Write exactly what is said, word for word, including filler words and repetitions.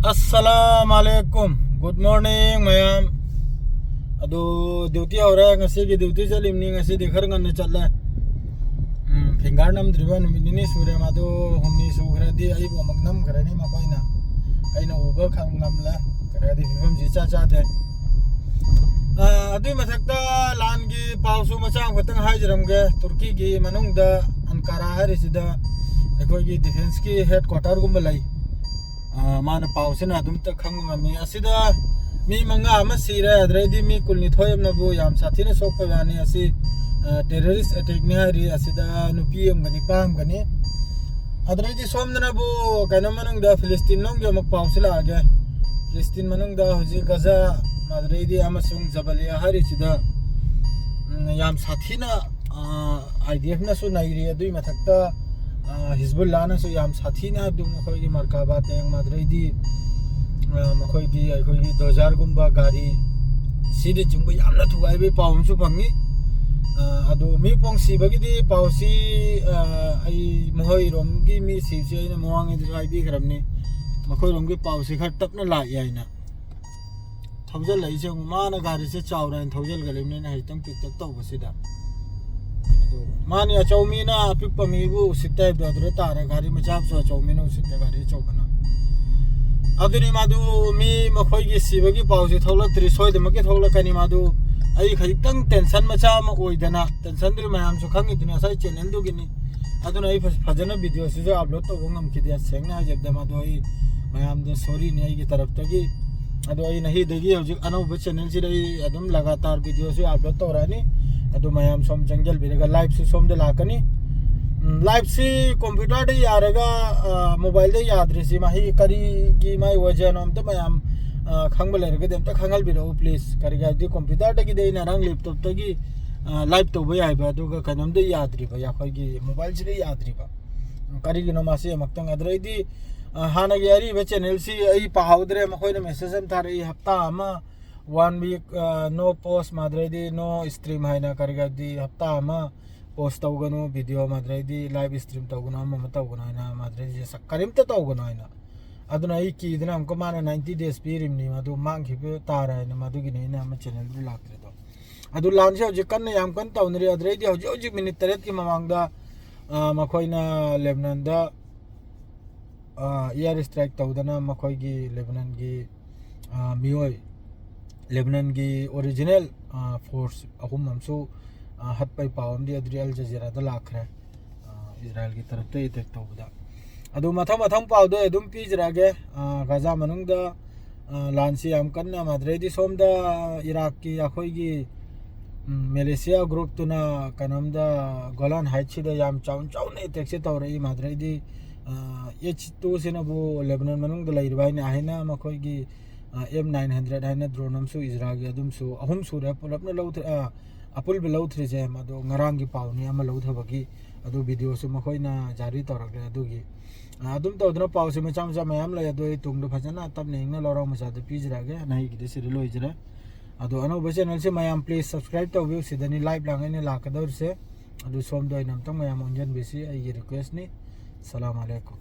ꯑꯁꯂꯥꯝ ꯑꯂꯩꯀꯨꯝ, good morning ꯃꯌꯥꯝ꯫ ꯑꯗꯨ, duty ꯍꯧꯔꯦ꯫ ꯉꯁꯤꯒꯤ ꯗ꯭ꯌꯨꯇꯤ ꯆꯠꯂꯤꯕꯅꯤ꯫ ꯉꯁꯤꯗꯤ ꯈꯔ ꯉꯟꯅ ꯆꯠꯂꯦ꯫ ꯎꯝ, ꯐꯤꯡꯒꯔ ꯅꯝꯗ꯭ꯔꯤꯕ ꯅꯨꯃꯤꯠ ꯅꯤꯅꯤ ꯁꯨꯔꯦ꯫ ꯃꯗꯨ ꯍꯨꯝꯅꯤ ꯁꯨꯈ꯭ꯔꯗꯤ ꯑꯩꯕꯨ ꯑꯃꯨꯛ ꯅꯝꯈ꯭ꯔꯅꯤ ꯃꯈꯣꯏꯅ꯫ ꯑꯩꯅ ꯎꯕ ꯈꯪ ꯉꯝꯂꯦ꯫ ꯈꯔꯗꯤ ꯐꯤꯕꯝꯁꯤ ꯏꯆꯥ ꯆꯥꯗꯦ꯫ ꯑ, ꯑꯗꯨꯏ ꯃꯊꯛꯇ ꯂꯥꯟꯒꯤ ꯄꯥꯎꯁꯨ ꯃꯆꯥ ꯑꯃꯈꯛꯇꯪ ꯍꯥꯏꯖꯔꯝꯒꯦ꯫ ꯇꯨꯔꯀꯤꯒꯤ ꯃꯅꯨꯡꯗ ꯑꯟꯀꯥꯔꯥ ꯍꯥꯏꯔꯤꯁꯤꯗ ꯑꯩꯈꯣꯏꯒꯤ ꯗꯤꯐꯦꯟꯁꯀꯤ ꯍꯦꯗ ꯀ꯭ꯋꯥꯇꯔꯒꯨꯝꯕ ꯂꯩ꯫ ꯑ, ꯃꯥꯅ ꯄꯥꯎꯁꯤꯅ ꯑꯗꯨꯝꯇ ꯈꯪꯕ ꯉꯝꯃꯤ꯫ ꯑꯁꯤꯗ ꯃꯤ ꯃꯉꯥ ꯑꯃ ꯁꯤꯔꯦ, ꯑꯗꯨꯗꯩꯗꯤ ꯃꯤ ꯀꯨꯟꯅꯤꯊꯣꯏ ꯑꯃꯅꯕꯨ ꯌꯥꯝ ꯁꯥꯊꯤꯅ ꯁꯣꯛꯄ ꯋꯥꯅꯤ꯫ ꯑꯁꯤ, ꯑ, ꯇꯦꯔꯣꯔꯤꯁ ꯑꯦꯇꯦꯛꯅꯤ ꯍꯥꯏꯔꯤ꯫ ꯑꯁꯤꯗ ꯅꯨꯄꯤ ꯑꯃꯒ ꯅꯤꯄꯥ ꯑꯃꯒꯅꯤ꯫ ꯑꯗꯨꯗꯩꯗꯤ ꯁꯣꯝꯗꯅꯕꯨ ꯀꯩꯅꯣ ꯃꯅꯨꯡꯗ ꯐꯤꯂꯤꯁꯇꯤꯟ ꯂꯣꯝꯒꯤ ꯑꯃꯨꯛ ꯄꯥꯎꯁꯤ ꯂꯥꯛꯑꯒꯦ꯫ ꯐꯤꯂꯤꯁꯇꯤꯟ ꯃꯅꯨꯡꯗ ꯍꯧꯖꯤꯛ ꯒꯖꯥ, ꯑꯗꯨꯗꯩꯗꯤ ꯑꯃꯁꯨꯡ ꯖꯕꯂꯤꯌꯥ ꯍꯥꯏꯔꯤꯁꯤꯗ, ꯎꯝ, ꯌꯥꯝ ꯁꯥꯊꯤꯅ, ꯑ, ꯑꯥꯏ ꯗꯤ ꯑꯦꯐꯅꯁꯨ ꯅꯩꯔꯤ꯫ ꯑꯗꯨꯒꯤ ꯃꯊꯛꯇ, ꯑ, ꯍꯤꯖꯕꯨꯜꯂꯥꯅꯁꯨ ꯌꯥꯝ ꯁꯥꯊꯤꯅ ꯑꯗꯨꯝ ꯑꯩꯈꯣꯏꯒꯤ ꯃꯔꯀꯥꯕꯥ ꯇꯦꯡ, ꯑꯗꯨꯗꯩꯗꯤ, ꯑ, ꯃꯈꯣꯏꯒꯤ, ꯑꯩꯈꯣꯏꯒꯤ ꯗꯣꯖꯥꯔꯒꯨꯝꯕ ꯒꯥꯔꯤ ꯁꯤꯅꯆꯤꯡꯕ ꯌꯥꯝꯅ ꯊꯨꯒꯥꯏꯕꯒꯤ ꯄꯥꯎ ꯑꯃꯁꯨ ꯐꯪꯉꯤ꯫ ꯑ, ꯑꯗꯨ ꯃꯤ ꯄꯣꯡ ꯁꯤꯕꯒꯤꯗꯤ ꯄꯥꯎꯁꯤ, ꯑ, ꯑꯩ ꯃꯈꯣꯏꯔꯣꯝꯒꯤ ꯃꯤ ꯁꯤꯕꯁꯤ ꯑꯩꯅ ꯃꯃꯥꯡꯉꯩꯗꯁꯨ ꯍꯥꯏꯕꯤꯈ꯭ꯔꯕꯅꯤ꯫ ꯃꯈꯣꯏꯔꯣꯝꯒꯤ ꯄꯥꯎꯁꯤ ꯈꯔ ꯇꯞꯅ ꯂꯥꯛꯏ ꯍꯥꯏꯅ꯫ ꯊꯧꯖꯤꯜꯂꯛꯏꯁꯦ ꯑꯃꯨꯛ ꯃꯥꯅ ꯒꯥꯔꯤꯁꯦ ꯆꯥꯎꯔꯦ ꯍꯥꯏꯅ ꯊꯧꯖꯤꯜꯒꯂꯤꯕꯅꯤꯅ ꯍꯧꯖꯤꯛꯇꯪ ꯄꯤꯛꯇꯛ ꯇꯧꯕꯁꯤꯗ꯫ ꯑꯗꯨ ꯃꯥꯅꯤ, ꯑꯆꯧ ꯃꯤꯅ ꯑꯄꯤꯛꯄ ꯃꯤꯕꯨ ꯎꯁꯤꯠꯇꯦ ꯍꯥꯏꯕꯗꯣ ꯑꯗꯨꯗ ꯇꯥꯔꯦ꯫ ꯒꯥꯔꯤ ꯃꯆꯥꯕꯨꯁꯨ ꯑꯆꯧ ꯃꯤꯅ ꯎꯁꯤꯠꯇꯦ, ꯒꯥꯔꯤ ꯑꯆꯧꯕꯅ꯫ ꯑꯗꯨꯅꯤ ꯃꯥꯗꯨ, ꯃꯤ ꯃꯈꯣꯏꯒꯤ ꯁꯤꯕꯒꯤ ꯄꯥꯎꯁꯤ ꯊꯣꯛꯂꯛꯇ꯭ꯔꯤ, ꯁꯣꯏꯗꯅꯃꯛꯀꯤ ꯊꯣꯛꯂꯛꯀꯅꯤ꯫ ꯃꯥꯗꯨ ꯑꯩ ꯈꯖꯤꯛꯇꯪ ꯇꯦꯟꯁꯟ ꯃꯆꯥ ꯑꯃ ꯑꯣꯏꯗꯅ, ꯇꯦꯟꯁꯟꯗꯨꯗꯤ ꯃꯌꯥꯝꯁꯨ ꯈꯪꯉꯤꯗꯨꯅꯤ, ꯉꯁꯥꯏ ꯆꯦꯅꯦꯜꯗꯨꯒꯤꯅꯤ꯫ ꯑꯗꯨꯅ ꯑꯩ ꯐꯖ-, ꯐꯖꯅ ꯚꯤꯗꯤꯑꯣꯁꯤꯁꯨ ꯑꯞꯂꯣꯗ ꯇꯧꯕ ꯉꯝꯈꯤꯗꯦ꯫ ꯁꯦꯡꯅ ꯍꯥꯏꯖꯕꯗ ꯃꯗꯨ ꯑꯩ ꯃꯌꯥꯝꯗ ꯁꯣꯔꯤꯅꯤ ꯑꯩꯒꯤ ꯇꯔꯞꯇꯒꯤ꯫ ꯑꯗꯣ ꯑꯩ ꯅꯍꯤꯗꯒꯤ ꯍꯧꯖꯤꯛ ꯑꯅꯧꯕ ꯆꯦꯅꯦꯜꯁꯤꯗ ꯑꯩ ꯑꯗꯨꯝ ꯂꯒꯥꯇꯥꯔ ꯚꯤꯗꯤꯑꯣꯁꯤ ꯑꯞꯂꯣꯗ ꯇꯧꯔꯛꯑꯅꯤ꯫ ꯑꯗꯨ ꯃꯌꯥꯝ ꯁꯣꯝ ꯆꯪꯁꯤꯟꯕꯤꯔꯒ ꯂꯥꯏꯚꯁꯨ ꯁꯣꯝꯗ ꯂꯥꯛꯀꯅꯤ꯫ ꯎꯝ, ꯂꯥꯏꯚꯁꯤ ꯀꯝꯄ꯭ꯌꯨꯇꯔꯗ ꯌꯥꯔꯒ, ꯑ, ꯃꯣꯕꯥꯏꯜꯗ ꯌꯥꯗ꯭ꯔꯤꯁꯤ ꯃꯍꯤ ꯀꯔꯤꯒꯤ ꯃꯥꯏ ꯋꯥꯖꯦꯅꯣ ꯑꯝꯇ ꯃꯌꯥꯝ, ꯑ, ꯈꯪꯕ ꯂꯩꯔꯒꯗꯤ ꯑꯝꯇ ꯈꯪꯍꯜꯕꯤꯔꯛꯎ please꯫ ꯀꯔꯤꯒꯤ ꯍꯥꯏꯕꯗꯤ ꯀꯝꯄ꯭ꯌꯨꯇꯔꯗꯒꯤꯗꯤ ꯑꯩꯅ ꯉꯔꯥꯡ ꯂꯦꯞꯇꯣꯞꯇꯒꯤ, ꯑ, ꯂꯥꯏꯚ ꯇꯧꯕ ꯌꯥꯏꯕ, ꯑꯗꯨꯒ ꯀꯩꯅꯣꯝꯗ ꯌꯥꯗ꯭ꯔꯤꯕ, ꯑꯩꯈꯣꯏꯒꯤ ꯃꯣꯕꯥꯏꯜꯁꯤꯗ ꯌꯥꯗ꯭ꯔꯤꯕ꯫ ꯀꯔꯤꯒꯤꯅꯣ ꯃꯥꯁꯤ ꯑꯃꯨꯛꯇꯪ꯫ ꯑꯗꯨꯗꯩꯗꯤ, ꯑ, ꯍꯥꯟꯅꯒꯤ ꯑꯔꯤꯕ ꯆꯦꯅꯦꯜꯁꯤ ꯑꯩ ꯄꯥꯍꯧꯗ꯭ꯔꯦ, ꯃꯈꯣꯏꯅ ꯃꯦꯁꯦꯖ ꯑꯃ ꯊꯥꯔꯛꯏ, ꯍꯞꯇꯥ ꯑꯃ, ꯋꯥꯟ ꯋꯤꯛ, ꯑ, ꯅꯣ ꯄꯣꯁ, ꯃꯥꯗ꯭ꯔꯩꯗꯤ ꯅꯣ ꯁ꯭ꯇ꯭ꯔꯤꯝ ꯍꯥꯏꯅ, ꯀꯔꯤꯒꯗꯤ ꯍꯞꯇꯥ ꯑꯃ ꯄꯣꯁ ꯇꯧꯒꯅꯨ ꯚꯤꯗꯤꯑꯣ, ꯃꯥꯗ꯭ꯔꯩꯗꯤ ꯂꯥꯏꯚ ꯁ꯭ꯇ꯭ꯔꯤꯝ ꯇꯧꯒꯅꯨ, ꯑꯃ ꯑꯃ ꯇꯧꯒꯅꯨ ꯍꯥꯏꯅ, ꯃꯥꯗ꯭ꯔꯩꯗꯤ ꯀꯔꯤꯝꯇ ꯇꯧꯒꯅꯨ ꯍꯥꯏꯅ꯫ ꯑꯗꯨꯅ ꯑꯩ ꯀꯤꯗꯅ ꯑꯃꯨꯛꯀ ꯃꯥꯅ ninety days ꯄꯤꯔꯤꯕꯅꯤ, ꯃꯗꯨ ꯃꯥꯡꯈꯤꯕ ꯇꯥꯔꯦ ꯍꯥꯏꯅ ꯃꯗꯨꯒꯤꯅꯤ ꯑꯩꯅ ꯑꯃ channelꯗꯨ ꯂꯥꯛꯇ꯭ꯔꯤꯗꯣ꯫ ꯑꯗꯨ ꯂꯥꯟꯁꯦ ꯍꯧꯖꯤꯛ ꯀꯟꯅ, ꯌꯥꯝ ꯀꯟꯅ ꯇꯧꯅꯔꯤ꯫ ꯑꯗꯨꯗꯩꯗꯤ ꯍꯧꯖꯤꯛ ꯍꯧꯖꯤꯛ ꯃꯤꯅꯤꯠ ꯇꯔꯦꯠꯀꯤ ꯃꯃꯥꯡꯗ, ꯑ, ꯃꯈꯣꯏꯅ ꯂꯦꯕꯅꯟꯗ, ꯑ, air strike ꯇꯧꯗꯅ ꯃꯈꯣꯏꯒꯤ ꯂꯦꯕꯅꯟꯒꯤ, ꯑ, ꯃꯤꯑꯣꯏ, ꯂꯦꯕꯅꯟꯒꯤ original, ꯑ, force ꯑꯍꯨꯝ ꯑꯃꯁꯨ, ꯑ, ꯍꯠꯄꯩ ꯄꯥꯎ ꯑꯃꯗꯤ ꯑꯗꯨꯗꯤ ꯑꯜ ꯖꯖꯤꯔꯥꯗ ꯂꯥꯛꯈ꯭ꯔꯦ, ꯑ, ꯏꯖꯔꯥꯏꯜꯒꯤ ꯇꯔꯞꯇ attack ꯇꯧꯕꯗ꯫ ꯑꯗꯨ ꯃꯊꯪ ꯃꯊꯪ ꯄꯥꯎꯗꯣ ꯑꯩ ꯑꯗꯨꯝ ꯄꯤꯖꯔꯛꯑꯒꯦ꯫ ꯑ, ꯒꯥꯖꯥ ꯃꯅꯨꯡꯗ, ꯑ, ꯂꯥꯟꯁꯤ ꯌꯥꯝ ꯀꯟꯅ, ꯑꯗꯨꯗꯩꯗꯤ ꯁꯣꯝꯗ ꯏꯔꯥꯛꯀꯤ ꯑꯩꯈꯣꯏꯒꯤ, ꯎꯝ, ꯃꯦꯂꯦꯁꯤꯌꯥ groupꯇꯨꯅ ꯀꯩꯅꯣꯝꯗ ꯒꯣꯂꯥꯟ ꯍꯥꯏꯠꯁꯤꯗ ꯌꯥꯝ ꯆꯥꯎꯅ ꯆꯥꯎꯅ attackꯁꯦ ꯇꯧꯔꯛꯏ꯫ ꯑꯗꯨꯗꯩꯗꯤ, ꯑ, H twoꯁꯤꯅꯕꯨ ꯂꯦꯕꯅꯟ ꯃꯅꯨꯡꯗ ꯂꯩꯔꯤꯕ ꯍꯥꯏꯅ, ꯍꯥꯏꯅ ꯃꯈꯣꯏꯒꯤ, ꯑ, M nine hundred ꯍꯥꯏꯅ drone ꯑꯃꯁꯨ ꯏꯖꯔꯥꯏꯜꯒꯤ ꯑꯗꯨꯝꯁꯨ ꯑꯍꯨꯝ ꯁꯨꯔꯦ ꯄꯨꯂꯞꯅ ꯂꯧꯊ-, ꯑ, ꯑꯄꯨꯟꯕ ꯂꯧꯊ꯭ꯔꯤꯁꯦ꯫ ꯑꯗꯣ ꯉꯔꯥꯡꯒꯤ ꯄꯥꯎꯅꯤ ꯑꯃ ꯂꯧꯊꯕꯒꯤ, ꯑꯗꯨ videoꯁꯨ ꯃꯈꯣꯏꯅ ꯖꯥꯔꯤ ꯇꯧꯔꯛꯂꯦ꯫ ꯑꯗꯨꯒꯤ, ꯑ, ꯑꯗꯨꯝ ꯇꯧꯗꯅ ꯄꯥꯎꯁꯦ ꯃꯆꯥ ꯃꯆꯥ ꯃꯌꯥꯝ ꯂꯩ, ꯑꯗꯣ ꯑꯩ ꯇꯨꯡꯗ ꯐꯖꯅ ꯇꯞꯅ ꯏꯪꯅ ꯂꯧꯔ ꯃꯆꯥꯗ ꯄꯤꯖꯔꯛꯑꯒꯦ꯫ ꯅꯍꯩꯒꯤꯗꯤ ꯁꯤꯗ ꯂꯣꯏꯖꯔꯦ꯫ ꯑꯗꯣ ꯑꯅꯧꯕ channelꯁꯦ ꯃꯌꯥꯝ please subscribe ꯇꯧꯕꯤꯌꯨ꯫ ꯁꯤꯗꯅꯤ live ꯂꯥꯡ ꯑꯩꯅ ꯂꯥꯛꯀꯗꯧꯔꯤꯁꯦ꯫ ꯑꯗꯨ ꯁꯣꯝꯗ ꯑꯣꯏꯅ ꯑꯝꯇꯪ ꯃꯌꯥꯝ ꯑꯣꯟꯁꯤꯟꯕꯤꯁꯤ ꯑꯩꯒꯤ requestꯅꯤ꯫ ꯁꯂꯥꯝ ꯑꯂꯩꯀꯨꯝ꯫